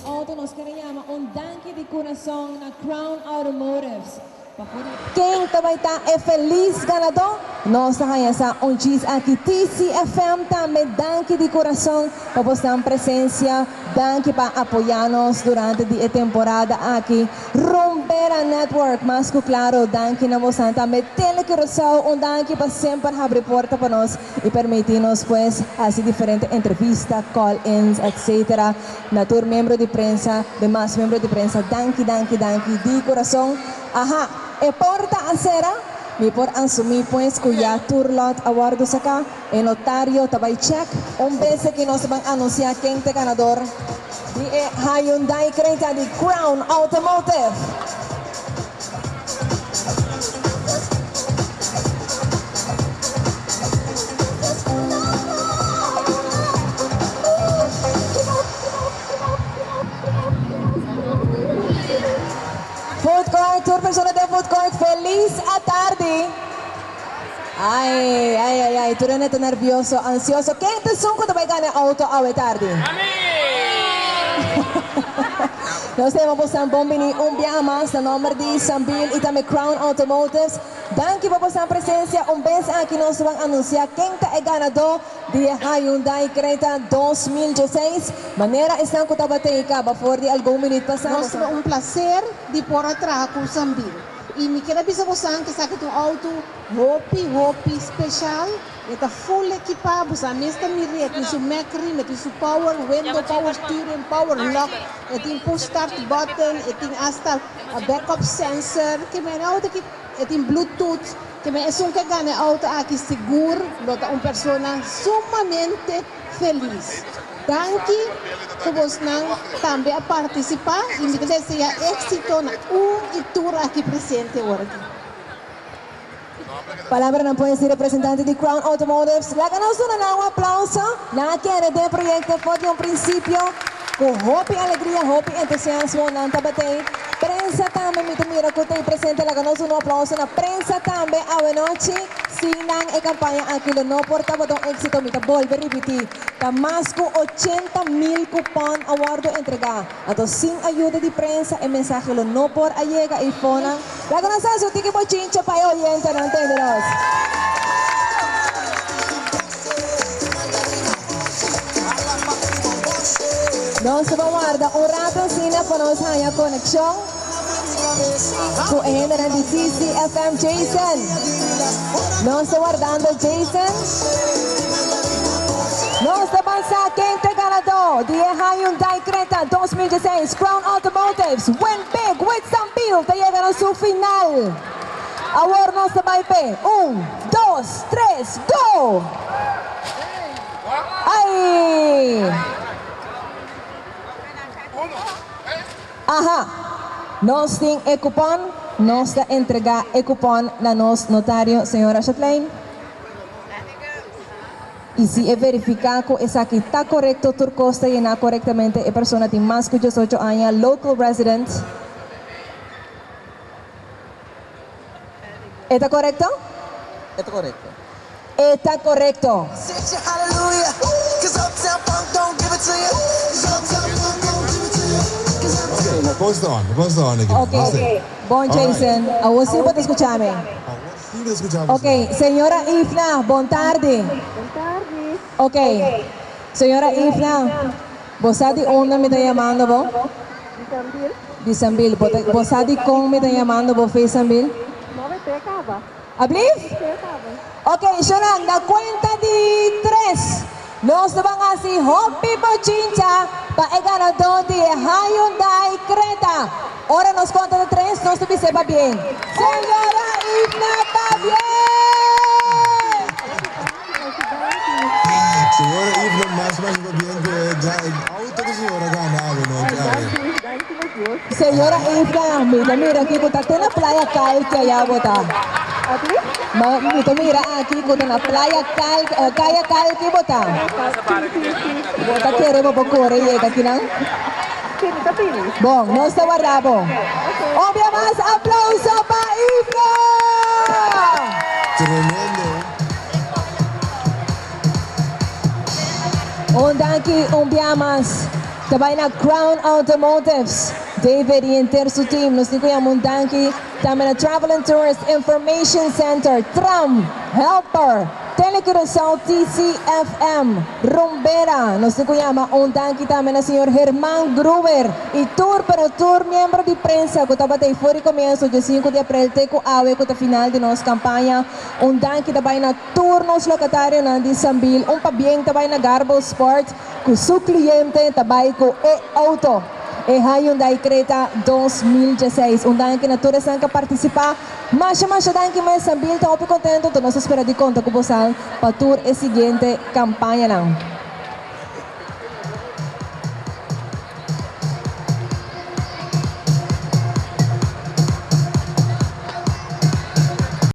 Auto nos quiere yama un danki di curason na Crown Automotives. Ken ta bai ta e felis ganadó? Nos ta haña sa un djis aki. TCFM tambe danki di kurason pa bosnan presensia. Danki pa apoyá nos durante di e temporada aki. Rumbera Network, mas ku klaro danki na bosnan tambe. Tele Curaçao, un danki pa semper habri porta pa nos i permití nos pues hasi diferente entrevista, call-ins, etc. Na tur miembro di prensa, demas miembro di prensa, danki, danki, danki di kurason. Aha, e porta a sera, mi por asumí pues ku ya tur lòt a wòrdu saká. E notario ta bai chèk. Un bes aki nos ta ban anunsiá ken ta e ganador di e Hyundai Creta di Crown Automotive. Food court, tur persona den food court felis atardi. Ai, ai, ai, ai, tur hende ta nervioso, ansioso. Ken ta esun ku ta bai gana e auto awe tardi? Nos ta yama bosan bon bini un biaha mas na nomber di Sambil y tambe Crown Automotives. Danki pa bosan presencia. Un bes aki nos ta ban anuncia ken ta e ganador di e Hyundai Creta 2016. Manera esnan cu tabata ei caba for di algun minuut pasa. Nos ta un placer di por a traha cu Sambil. Y mi kier a bisa bosan cu esaki ta un auto hopi hopi special. E ta full ekipa, boso a mes ta mira, e tin su Mac rim, e tin su power window, power steering, power lock, e tin push start button, e tin hasta backup sensor, ke men e auto aki e tin bluetooth, ke men esun ke gana e auto aki sigur lo ta un persona sumamente felis. Danki ku bosnan tambe a partisipa y mi ta desea exito na un y tur aki presente ora aki. Palabranan pues di representante di Crown Automotives. Laga nos duna nan un aplauso. Nan a kere den e proyecto for di un principio. Cu hopi alegria, hopi entusiasmo nan tabat'ey. Prensa tambe mi ta mira cu t'ey presente. Laga nos duna un aplauso na prensa tambe awenochi. Sin nan e campaña aki lo no por tabata un exito. Mi ta bolbe ripiti, ta mas cu 80,000 cupon a wordo entrega. Anto sin ayuda di prensa e mensahe lo no por a yega ei fonan. Laga nos haci un tiki bochincha pa e oyentenan tende nos. Nos ta ban warda un rato asina pa nos haña conexion cu e hendenan di TCFM. Jason! Nos ta wardando Jason. Nos ta ban sa ken ta e ganador di e Hyundai Creta 2016 Crown Automotives Win Big with Sambil ta yega na su final. Awor nos ta bai p'e un, dos, tres, go! Ai! Aha! Nos tin e kupon, nos ta entregá e kupon na nos notario, señora Chatlein. I si e verifiká ku esaki ta korekto, tur kos ta yená korektamente, e persona tin mas ku diesocho aña, local resident. E ta korekto? E ta korekto. E ta korekto. Ok, bon Jason, awor si bo ta skucha mi. Ok, señora Ifna, bon tardi. Ok, señora Ifna, bo sa di unda mi ta yamando bo? Di Sambil. Bo sa di kon mi ta yamando bo fe Sambil? Ablief? Ok, Shonan, na cuenta di tres, nos ta ban haci hopi bochincha pa e ganador di e Hyundai Creta. Ora nos conta di tres, nos ta bis'é pabien. Señora Ifna, pabien! Señora Ifna, mas mas pabien cu e auto cu señora gana awe nochi awe. Señora Ifna, mi ta mira aki cu ta te na Playa Kalki aya bo ta. Ma mi ta mira aki cu ta na Playa Kalki, Kaya Kalki bo ta. Bo ta kere bo por core yega akinan? Si, mi ta bini. Bon, nos ta warda bo. Un bia mas aplauso pa Ifra! Tremendo. Un danki un bia mas ta bai na Crown Automotives, David y henter su team. Nos tin cu yama un danki tambe na Travel and Tourist Information Center, Tram, Helper, Tele Curaçao, TCFM, Rumbera. Nos tin cu yama un danki tambe na señor Herman Gruber y tur pero tur miembro di prensa cu tabata ey for di comienzo dje 5 di april te cu awe cu ta final di nos campaña. Un danki ta bai na tur nos locatarionan di Sambil. Un pabien ta bai na Garbo Sport cu su cliente ta bai cu e auto, e Hyundai Creta 2016. Un danki na tur esnan cu a participa. Masha masha danki mes. Sambil ta hopi contento. Nos ta spera di conta cu boso pa tur e siguiente campañanan.